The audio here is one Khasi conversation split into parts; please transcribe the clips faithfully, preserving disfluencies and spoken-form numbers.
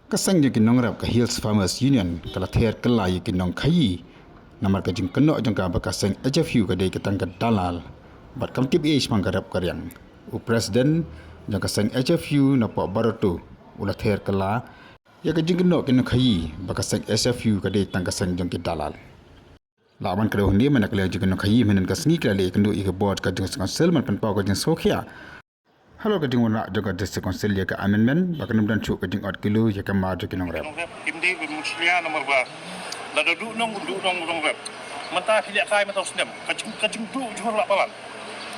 Ka seng jong ki nongrep ka Hills Farmers Union ka la ther kylla ïa ki nongkhaïi namar ka jingkynnoh jong ka ba ka seng H F U ka dei ka tang ka dalal bad kam tip ei shaphang ka rep ka riang. U president jong ka seng H F U na Pok Barato u la ther kylla ïa ka jingkynnoh ki nongkhaïi ba ka seng H F U ka dei tang ka seng jong ki dalal. La ban kdew hangne mynta ka liang jong ki nongkhaïi mynhynnin ka sngi ki la leit ïakynduh ïa ka board ka jong ka Council ban pynpaw ka jingsngewkhia halor ka jingwanrah jong ka District Council ïa ka amendment ba kan ym don shuh ka jingot kilo ïa ka mar jong ki nongrep. Nongrep kim dei ban mushlia namar ba lada duh nong duh nong nongrep. Mynta phi lehkai mynta u snem ka jing ka jingduh jhur la palat.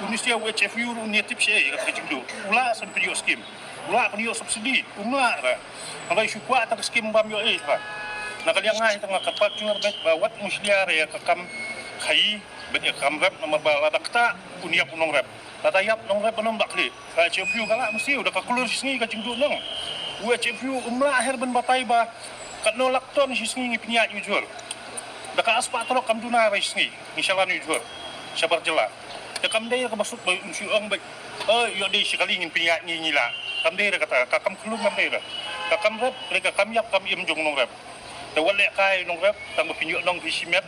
Uni sia u H F U uni tip sia ïa ka jingduh. U la san pynïoh skim. U la pynïoh subsidi. U la ra. Haba shu kwah ta ka skim bam ïoh ei ra. Na ka liang ngai tang ka pat jhur bet ba wat mushlia ra ïa ka kam khaïi bet ïa ka kam rep namar ba lada kata uni ïap u nongrep. Lada ïap nongrep ban ym ba khlieh. Ka H F U ka lah mesti u da ka klur shi sngi ka jingduh nong. U H F U um lah her ban batai ba katno lak ton shi sngi ngi pynïaid ujhur. Da ka ar spah trok kam duna ba shi sngi ngi shalan ujhur. Shabar jylla. Te kam dei ka ba suk ba un shu ong ba, "Oh, ïoh dei shi kali ngin pynïaid ngi ngi lah." Kam dei da kata, ka kam khlum kam dei da. Ka kam rep, da ka kam ïap kam im jong nongrep. Te wat lehkai nongrep tang ba pynïoh nong phi shimet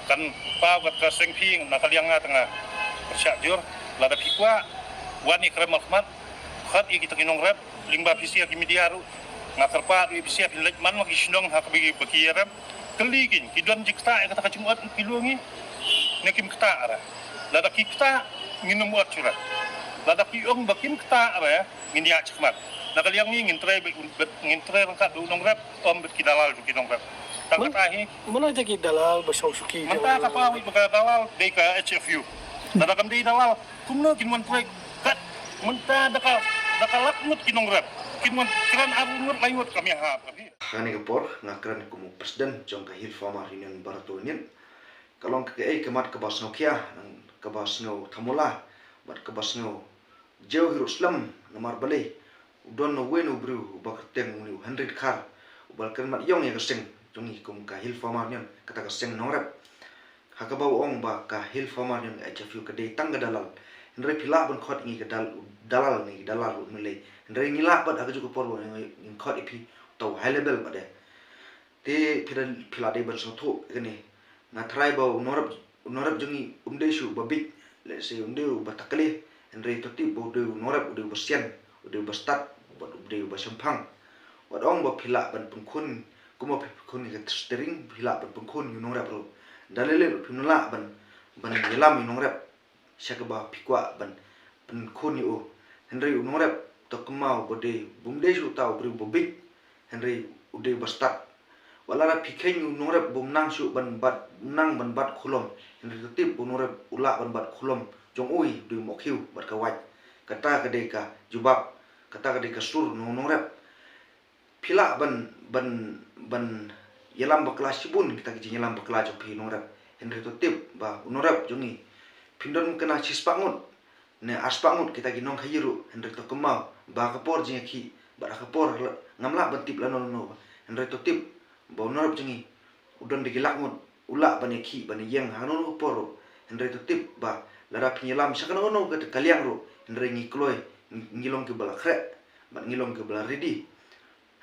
kan paw kat ka seng phi na ka liang nga tang nga pyrshah jur lada phi kwah wan ïa kyrem markhmat khot ïa kita ki nongrep lyngba phi sia ki media ruh nga kyrpad ïa phi sia phi leit man ma ki shnong ha ka ba ki ba ki ïarem kylli kin ki don jingktah ïa kata ka jingmut ki lu ngi ne kim ktah ra lada ki ktah ngin ym ot shuh ra lada ki ong ba kim ktah ra ngin ïa chakmat na ka liang ngi ngin trei ba ngin trei rangkat ba u nongrep Om bad ki dalal jong ki nongrep. Tang kata hi. Mano jong ki dalal ba shong shuki. Mynta ka paw ba ka dalal dei ka H F U. Lada kam dei dalal kumno kin wan trei kat mynta da ka da ka lak ngut ki nongrep. Kin wan kren ar ngut lai ngut kam ïa ha ka phi. Ha kane ka por nga kren kum u president jong ka Hill Farmer Union Barato Union. Ka long ka ei ka mat kaba sngew khia, kaba sngew thamula bad kaba sngew jew hi ruh slem namar balei u don uwei u briew uba kyrteng uni u Henry Dkhar uba la kren mat ïong ïa ka seng jong ngi kum ka Hill Farmer Union kata ka seng nongrep. Ha kaba u ong ba ka Hill Farmer Union ka H F U ka dei tang ka dalal. Hynrei phi lah ban khot ngi ka dal dalal ngi ka dalal ruh ngi lei. Hynrei ngi lah bad ha kajuh ka por ba ngi khot ïa phi uta u high level bad de. Te phi da phi lah dei ban sngewthuh ïa kane. Nga tharai ba u nongrep u nongrep jong ngi um dei shuh ba bit lehse um dei uba takle hynrei to tip ba u dei u nongrep u dei uba sian u dei uba stad bad u dei uba shemphang. Wat ong ba phi lah ban pynkhun kumba phi pynkhun ïa ka steering phi lah ban pynkhun ïa u nongrep ruh. Da lei lei ruh phim lah ban ban ïalam ïa u nongrep. Sha kaba phi kwah ban pynkhun ïa u. Hynrei u nongrep to kynmaw ba dei bym dei shuh uta u briew ba bit. Hynrei u dei ba stad. Wat la phi kheiñ u nongrep bym nang shuh ban bat bym nang ban bat khulom. Hynrei to tip u nongrep u lah ban bat khulom jong u u dei u mohkhiew bad ka wait. Kata ka dei ka jubab kata ka dei ka sur u nongrep. Phi lah ban ban ban ïalam bakla shibun kita ki jingïalam bakla jong phi nongrep. Hynrei to tip ba u nongrep jong ngi phin don kane shispah ngut ne arspah ngut kita ki nongkhaïi ruh hynrei to kynmaw ba ha ka por jingïakhih bad ha ka por ngam lah ban tip lano lano hynrei to tip ba u nongrep jong ngi u don da ki lak ngut u lah ban ïakhih ban ïeng ha kano kano ka por ruh. Hynrei to tip ba lada phin ïalam sha kano kano ka liang ruh hynrei ngi kloi ngi long kiba la khreh bad ngi long kiba la ready.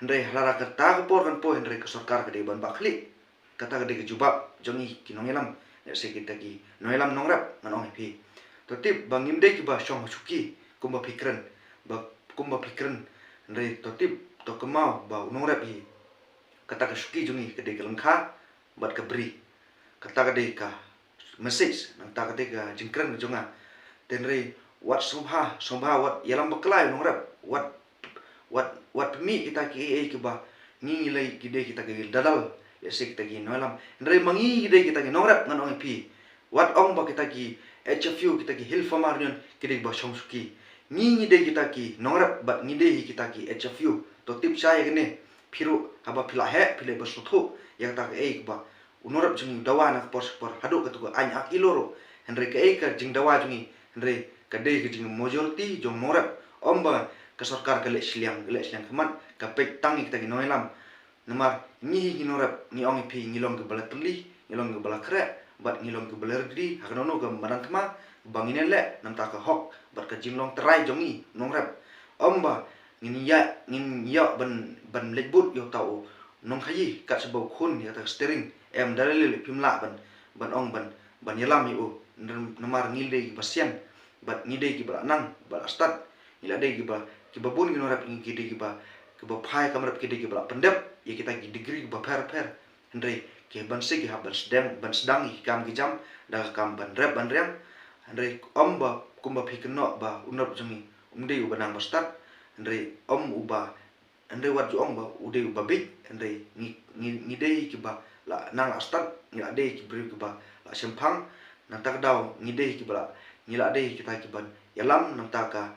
Hynrei ha lada kata ka por kan poi hynrei ka sorkar ka dei ban bah khlieh. Kata ka dei ka jubab jong ngi ki nongïalam ne se kita ki nongïalam nongrep ngan ong ïa phi. To tip ba ngim dei kiba shong ha shuki kumba phi kren ba kumba phi kren hynrei to tip to kynmaw ba u nongrep hi. Kata ka shuki jong ngi ka dei ka lyngkha bad ka bri. Kata ka dei ka message nangta ka dei ka jingkren ka jong nga. Te hynrei wat sngewbha sngewbha wat ïalam bakla ïa u nongrep wat wat wat pynmih kita ki ei ei kiba ngi ngi lei ki dei kita ki dalal lehse kita ki nongïalam. Hynrei ma ngi ki dei kita ki nongrep ngan ong ïa phi. Wat ong ba kita ki H F U kita ki Hill Farmer Union ki dei ba shong shuki. Ngi ngi dei kita ki nongrep bad ngi dei hi kita ki H F U. To tip shai ïa kane phi ruh haba phi la heh phi leh ba sngewthuh ïa kata ka ei kiba u nongrep jong ngi u dawa na ka por sha ka por haduh katu ka aiñ ak ilo ruh. Hynrei kaei ka jingdawa jong ngi hynrei ka dei ka jingmajority jong nongrep. Ym ba ka sorkar ka leh shiliang ka leh shiliang khmat ka peit tang ïa kita ki nongïalam. Namar ngi hi ngi nongrep ngi ong ïa phi ngi long kiba la tylli ngi long kiba la khreh bad ngi long kiba la ready ha kano kano ka madan thma ba ngin ïaleh namar ka hok bad ka jinglong trai jong ngi nongrep. Ym ba ngin ïa, ngin ïa ban, ban leit bud ïa uta u nongkhaïi kat shaba u khun ïa kata ka steering. Em, da lei lei phim lah ban, ban ong ban, ban ïalam ïa u. Namar ngi dei kiba sian bad ngi dei kiba la nang, ba la stad. Ngi la dei kiba, kiba bun ki nongrep ngi ki dei kiba, kiba phai kam rep ki dei kiba la pyndep ïa kita ki degree kiba pher pher. Hynrei ki ban sdang, ki hap ban sdang, ban sdang ïa ki kam ki jam da ka kam ban rep ban riang. Hynrei ym ba kumba phi kynnoh ba u nongrep jong ngi um dei uba nang ba stad. Hynrei ym uba, hynrei wat ju ong ba u dei uba bieit. Hynrei ngi, ngi, ngi dei kiba la nang la stad, ngi la dei ki briew kiba la shemphang. Nangta ka daw ngi dei kiba la, ngi la dei kita kiban ïalam nangta ka,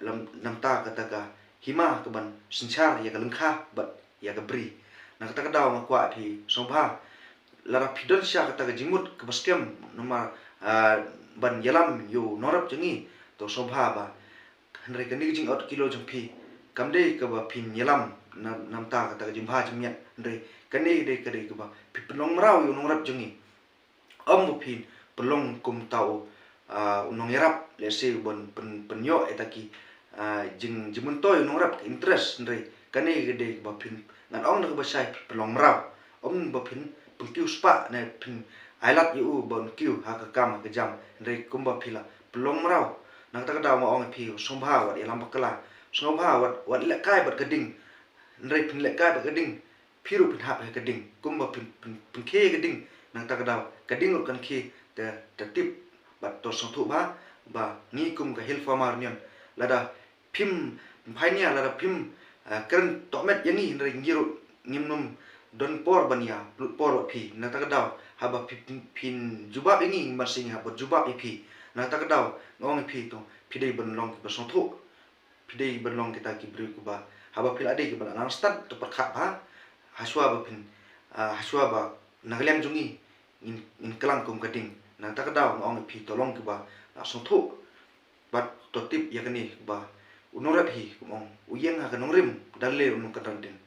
lam, nangta kata ka hima kaban synshar ïa ka lyngkha bad ïa ka bri. Nangta ka daw nga kwah phi sngewbha, lada phi don sha kata ka jingmut kaba skhem namar, ah, ban ïalam ïa u nongrep jong ngi, to sngewbha ba, hynrei kane ka jingot kilo jong phi kam dei kaba phin ïalam na, nangta kata ka jingbha jingmiat. Hynrei kane dei ka dei kaba phi pynlong mraw ïa u nongrep jong ngi. Ym ba phin pynlong kum uta u, ah, u nongïarap, let's say, ban pyn, pynïoh ïa kita ki, ah, jing, jingmyntoi u nongrep ka interest. Hynrei kane ka dei kaba phin, ngan ong na kaba shai, phin pynlong mraw. Ym ba phin pynkiew spah ne phin ailad ïa u ban kiew ha ka kam ha ka jam. Hynrei kumba phi la pynlong mraw. Nangta ka daw nga ong ïa phi sngewbha wat ïalam bakla. Sngewbha wat, wat lehkai bad ka ding. Hynrei phin lehkai bad ka ding, phi ruh phin hap ha ka ding. Kumba phin, phin, phin khie ka ding, nangta ka daw ka ding ruh kan khie. Te, te tip bad to sngewthuh bha ba ngi kum ka Hill Farmer Union, lada phim pynphai nia, lada phim, ah, kren tohmet ïa ngi, hynrei ngi ruh ngim nym don por ban ïa pynlut por bad phi. Nangta ka daw haba phi, phin, phin jubab ïa ngi, ngim ban sngewbha ban jubab ïa phi. Nangta ka daw nga ong ïa phi, to phi dei ban long kiba sngewthuh. Phi dei ban long kita ki briew kiba, haba phi la dei kiba la nang stad, to pyrkhat bha. Hashwa ba phin, ah, hashwa ba na ka liang jong ngi ngin, ngin klang kum ka ding. Nangta ka daw nga ong ïa phi, to long kiba la sngewthuh bad to tip ïa kane ba u nongrep hi, kum ong, u ïeng ha ka nongrim da lei u nongkynran dien.